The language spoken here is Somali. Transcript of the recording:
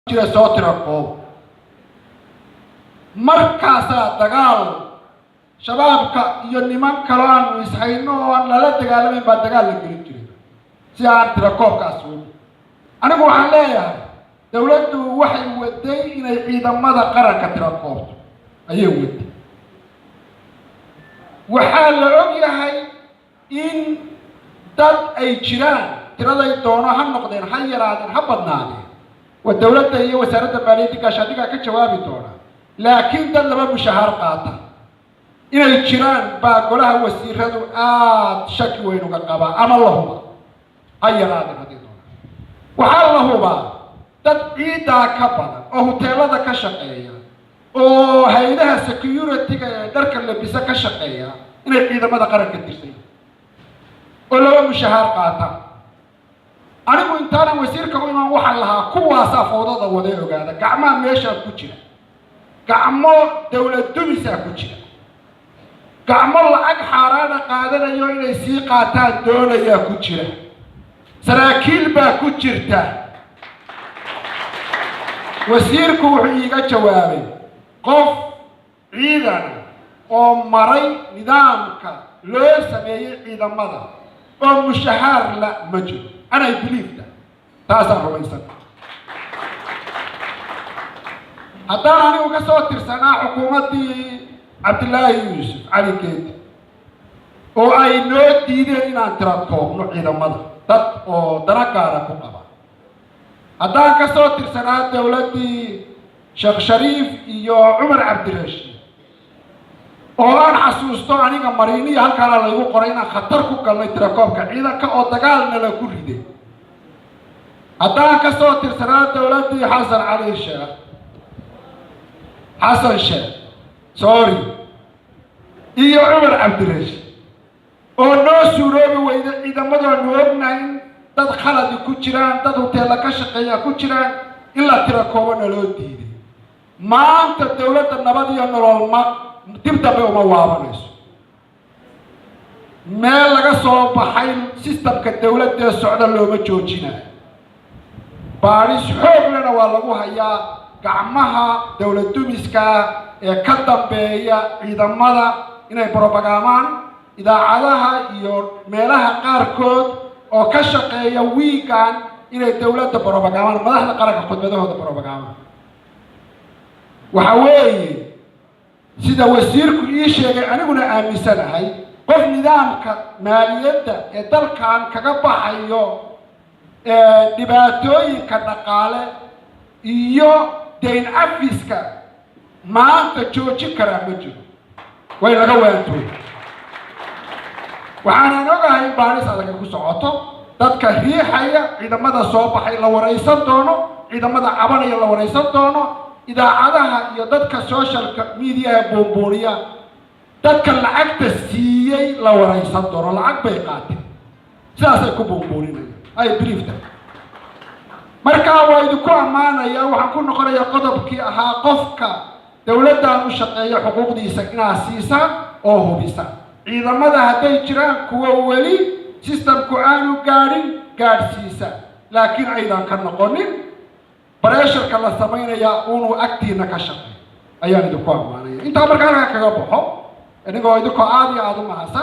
Jira soo tira koob. Markaasaa dagaal Shabaabka iyo niman kaloo aanu ishayno oo aan lala dagaalamayn baa dagaal la gelin jiray si aan tirakoobkaas weli. Anigu waxaan leeyahay, dawladdu waxay waday inay ciidamada qaranka tirakoobto ayay waday. Waxaa la og yahay in dad ay jiraan, tiraday doono ha noqdeen, ha yaraadeen, ha badnaadeen, waa dawladda iyo Wasaaradda Maaliyadda, Gaashaandhigaa ka jawaabi doona, laakiin dad laba mushahaar qaata inay jiraan baa golaha wasiiradu aada shaki weyn uga qabaa ama la huba, ha yaraadeen haddii doona. Waxaa la hubaa dad ciidaa ka badan oo huteelada ka shaqeeya oo hay-adaha security-ga ee dharka labisa ka shaqeeya inay ciidamada qaranka tirsan yihin oo laba mushahaar qaata. Anigu intaanan wasiirka u imaan waxaan lahaa, kuwaasaa fowdada wada, ogaada, gacmaha meeshaa ku jira, gacmo dawlad dumisaa ku jira, gacmo lacag xaaraana qaadanayo inay sii qaataan doonayaa ku jira, saraakiil baa ku jirta. Wasiirku wuxuu iiga jawaabay, qof ciidan oo maray nidaamka loo sameeyey ciidamada oo mushahaar la ma jiro. And I believe that, taasaan rumaysan. Haddaan anigu ka soo tirsanaa xukuumaddii Cabdillaahi Yuusuf Cali Geedi oo ay noo diideen inaan tira koobno ciidamada, dad oo dana gaara ku qaba, haddaan ka soo tirsanaa dowladdii Sheekh Shariif iyo Cumar Cabdirashiid oo aan xasuusto aniga mariiniya halkaana laygu qoray inaan khatar ku galnay tirakoobka ciidanka oo dagaalna la ku riday, haddaan ka soo tirsanaa dowladdii Xasan Cali Sheekh, Xasan Sheekh, sorry, iyo Cumar Cabdirashiid oo noo suuroobi weyda, ciidamadoonu ognahay in dad khaladi ku jiraan, dad huteella ka shaqeeya ku jiraan, in la tira koobo naloo diiday, maanta dowladda Nabad iyo Nolol ma dib dambe uma waabanayso. Meel laga soo baxay systemka dowladee socda looma joojinayo. Baadhis xoog lena waa lagu hayaa gacmaha dowlad dumiska ee ka dambeeya ciidamada inay brobagaamaan idaacadaha iyo meelaha qaarkood oo ka shaqeeya wiigan inay dowladda brobagaamaan, madaxda qaranka khudbadahooda brobagaamaan. Waxa weeye, sida wasiirku ii sheegay, aniguna aaminsanahay, qof nidaamka maaliyadda ee dalkan kaga baxayo dhibaatooyinka dhaqaale iyo dayn cafiska maanta joojin karaa ma jiro. Way laga waantooy. Waxaanan ogahay in baadhis adag ku socoto, dadka riixaya ciidamada soo baxay la waraysan doono, ciidamada cabanaya la waraysan doono, idaacadaha iyo dadka socialka mediaha buunbuuniya, dadka lacagta siiyey la waraysan doono. Lacag bay qaateen, sidaasay ku buunbuuninayaan. I believe that. Markaa waa idinku ammaanaya. Waxaan ku noqonayaa qodobkii ahaa qofka dowladdan u shaqeeya xuquuqdiisa inaad siisaan oo hubisa. Ciidamada hadday jiraan kuwa weli systemku aanu gaadhin, gaadhsiisa, laakiin aydan ka noqonin pressureka la samaynayaa unuu agtiina ka shaqeey ayaan idinku ammaanaya. Intaa markaa halkaa kaga baxo, inigoo idinkoo aada iyo aada u mahadsan.